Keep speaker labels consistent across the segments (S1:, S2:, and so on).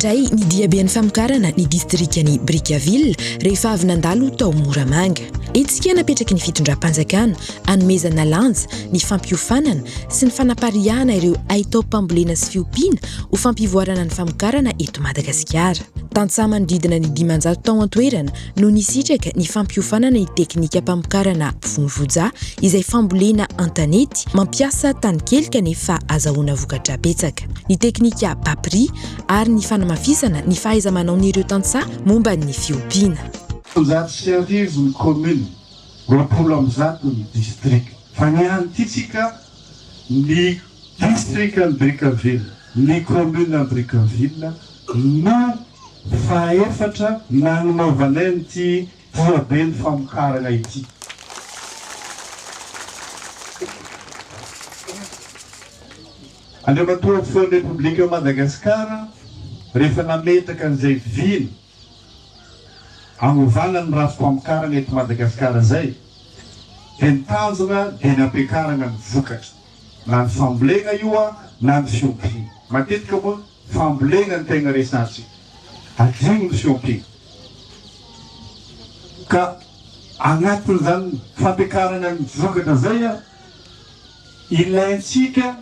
S1: Nandray ny diaben'ny famokarana ny distrikan'i Brickaville rehefa avy nandalo tao Moramanga. Hetsika napetraky ny fitondram-panjakana hanomezana lanja ny fampiofanana sy ny fanapariahana ireo haitaom-pambolena sy fiompiana ho fampivoarana ny famokarana eto Madagasikara. Tantsaha manodidina ny 500 tao an-toerana no nisitraka ny fampiofanana ny teknikam-pamokarana vonovoja izay fambolena an-tanety mampiasa tany kely kanefa azahoana vokatra betsaka, ny teknika bas prix ary ny fanamafisana ny fahaiza-manaon'ireo tantsaha momba ny fiompiana.
S2: 1100 ny commune, 120 ny district. Fa ny an'ity tsika ny district-n'i Brickaville, ny commune-n'i Brickaville no fahaefatra nanaovanay an'ity diaben'ny famokarana ity. Andriamatoa Filohan'ny Repoblikan'i Madagasikara rehefa nametraka an'izay vina hanovana ny rafi-pamokarana eto Madagasikara izay dia ny tanjona dia ny hampiakarana ny vokatra na ny fambolena io na ny fiompiana. Matetika moa fambolena no tegna resahantsika, adino ny fiompiana. Ka agnatin'izany fampiakarana ny vokatra zay, ilaintsika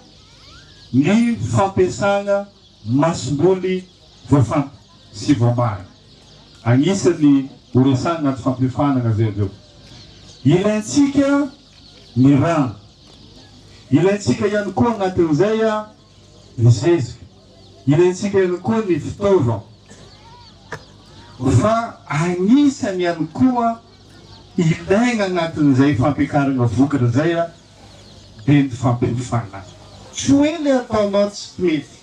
S2: ny fampiasana masomboly voafantina sy voamarina. Agnisan'ny ho resahina anaty fampiofanana zay avy eo. Ilaintsika ny rano. Ilaintsika ihany koa agnatin'izay ny zezika. Ilaintsika ihany koa ny fitaovana. Fa agnisany ihany koa ilaigna agnatin'izay fampiakarana vokatra zay dia ny fampiofana. Tsy hoe le ataonao tsy mety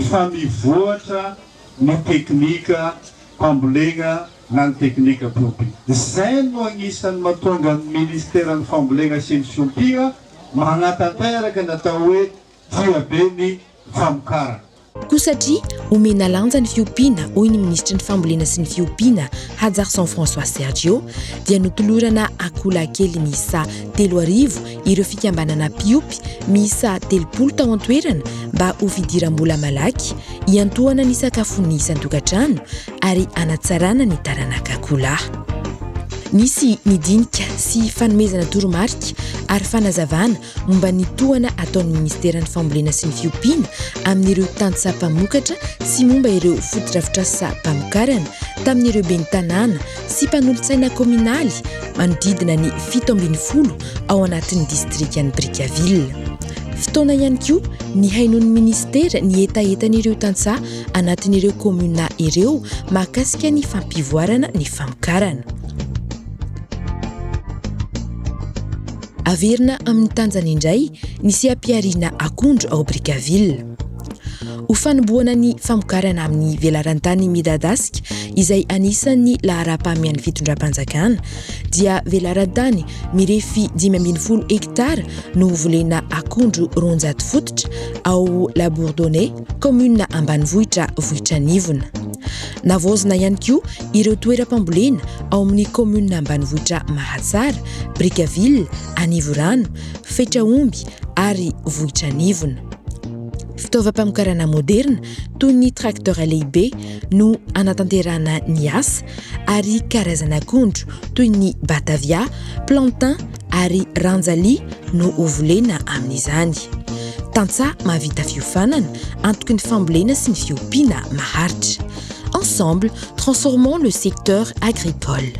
S2: fa mivoatra ny teknika mpambolegna na ny teknika mpiompiana. Zay no agnisan'ny mahatonga ny ministeran'ny fambolegna sy ny fiompiana magnatanteraka ny atao hoe diabe ny famokarana.
S1: Koa satria omena lanja ny fiompiana, hoy ny minisitry ny Fambolena sy ny Fiompiana, Hajarison François Sergio, dia notolorana akoholahy kely miisa 3000 ireo fikambanana mpiompy miisa 30 tao an-toerana mba ho fidiram-bola malaky hiantohana ny sakafon'ny isan-tokantrano ary hanatsarana ny taranak'akoholahy. Nisy ny dinika sy fanomezana toromarika ary fanazavana momba ny tohana ataon'ny Ministeran'ny Fambolena sy ny Fiompiana amin'ireo tantsaha mpamokatra sy momba ireo fotodrafitrasam-pamokarana tamin'ireo ben'ny tanàna sy mpanolotsaina kaominaly manodidina ny 17 ao anatin'ny distrikan'i Brickaville. Fotoana ihany koa nihainoan'ny minisitera ny hetahetan'ireo tantsaha anatin'ireo kaominina ireo mahakasika ny fampivoarana ny famokarana. Averina amin'ny tanjany indray ny seha-pihariana akondro ao Brickaville. Ho fanombohana ny famokarana amin'ny velaran-tany midadasika izay anisan'ny laharam-pahamehan'ny fitondram-panjakana dia velaran-tany mirefy 15 hektara no hovolena akondro 200 fototra ao La Bourdonnais, kaominina ambanivohitra Vohitranivona. Navaozina ihany koa ireo toeram-pambolena ao amin'ny kaominina ambanivohitra Mahatsara, Brickaville, Anivorano, Fetraomby ary Vohitranivona. Fitaovam-pamokarana moderina toy ny tracteur lehibe no hanatanterahana ny asa ary karazana akondro toy ny batavia, plantain ary ranjalia no hovolena amin'izany. Tantsaha mahavita fiofanana, antoky ny fambolena sy ny fiompiana maharitra. Ensemble, transformons le secteur agricole.